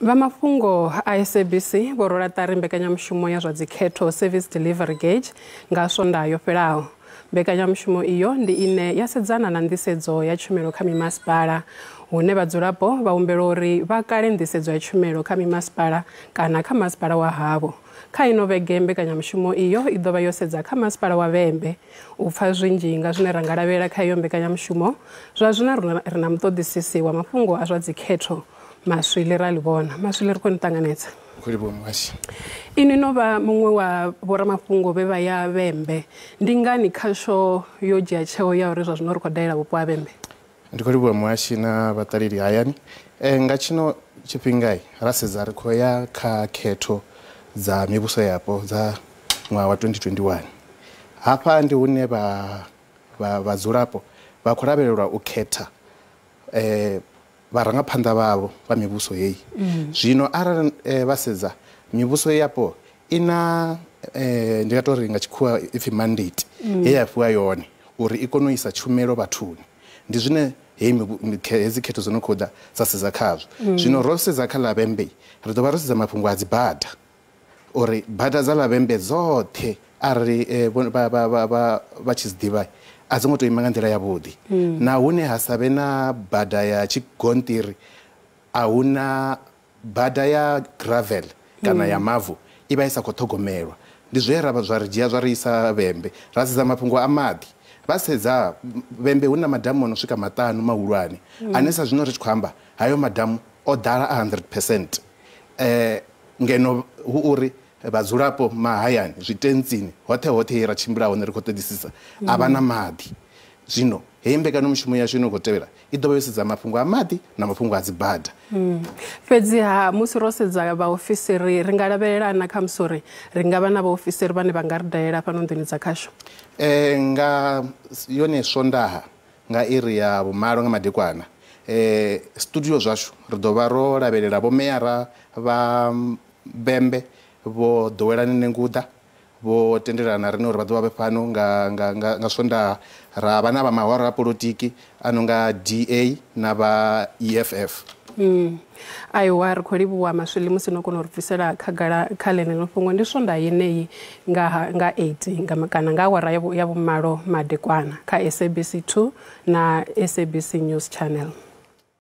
Vha mafhungo a SABC vho rola ṱari mbekanyamushumo ya zwa dzikhetho Service Delivery Gauge nga Swondaha yo fhelaho. Mbekanyamushumo iyo ndi ine ya sedzana na nḓisedzo ya tshumelo kha mimasipala, hune vhadzulapo vha humbelwa uri vha kale nḓisedzo ya tshumelo kha mimasipala kana kha masipala wa havho. Kha ino vhege mbekanyamushumo iyo i ḓo vha yo sedza kha masipala wa Vhembe. U pfa zwinzhi nga zwine ra nga lavhelela kha iyo mbekanyamushumo, zwa zwino ri na muṱoḓisisi wa mafhungo a zwa dzikhetho Maswili Ralivhona. Maswili, ri khou ni ṱanganedza. Inwi no vha muṅwe wa vhoramafhungo vhe vha ya Vhembe. Ndi ngani khasho yo dzhia tsheo ya uri zwa zwino ri khou dalela vhupo ha Vhembe? Ndi khou livhuwa muhashi na vhaṱaleli hayani. Nga tshino tshifhinga ra sedza ri khou ya kha khetho dza mivhuso yapo dza ṅwaha wa 2021. Hafha ndi hune vhadzulapo vha khou lavhelelwa u khetha vharangaphanḓa vhavho vha mivhuso heyi. Zwino arali vha sedza mivhuso yapo ina ndi nga tori nga tshikhuwa ipfi mandate ye ya fhiwa yone uri i kone u isa tshumelo vhathuni. Ndi zwine hedzi khetho dzo no khou ḓa dza sedza khazwo. Zwino ro sedza kha ḽa Vhembe, ri ḓo vha ro sedza mafhungo a dzi bada, uri bada dza ḽa Vhembe dzoṱhe arali vha tshi dzi ḓivha a dzi ngo to ima nga nḓila yavhuḓi. Na hune ha sa vhe na bada ya tshigonṱiri, a huna bada ya gravel kana ya mavu, i vha i sa khou ṱhogomelwa. Ndi zwe ra zwa ri dzhia zwa ri isa Vhembe. Ra sedza mafhungo a maḓi, vha sedza Vhembe hu na madamu ano swika 5 mahulwane, ane sa zwino ri tshi khou amba hayo madamu o ḓala 100%. Ngeno hu uri vhadzulapo mahayani zwitentsini hoṱhe hoṱhe ra tshimbila hone ri khou ṱoḓisisa a vha na maḓi. Zwino heyi mbekanyamushumo yashu ino khou tevhela i ḓo vha yo sedza mafhungo a maḓi na mafhungo a dzibada. Fhedziha musi ro sedza vhaofisiri ri nga lavhelela na kha musi uri ri nga vha na vhaofisiri vhane vha nga ri dalela fhano nḓuni dza khasho? Nga yone Swondaha nga iri ya 8 nga madekwana, studio zwashu ri ḓo vha ro lavhelela vho meyara vha Vhembe vho Ḓowelani Nenguḓa, vho tendelana na riṋe uri vha ḓo vha vhe fhano nga Swondaha. Ra vha na vha mahoro a polotiki ano nga DA na vha EFF. Aiwa, ri khou livhuwa Maswili musi no kona u ri bvisela khagala kha ḽeneḽo fhungo. Ndi Swondaha yeneyi nga 8 kana nga awara ya 8 madekwana kha SABC 2 na SABC News Channel.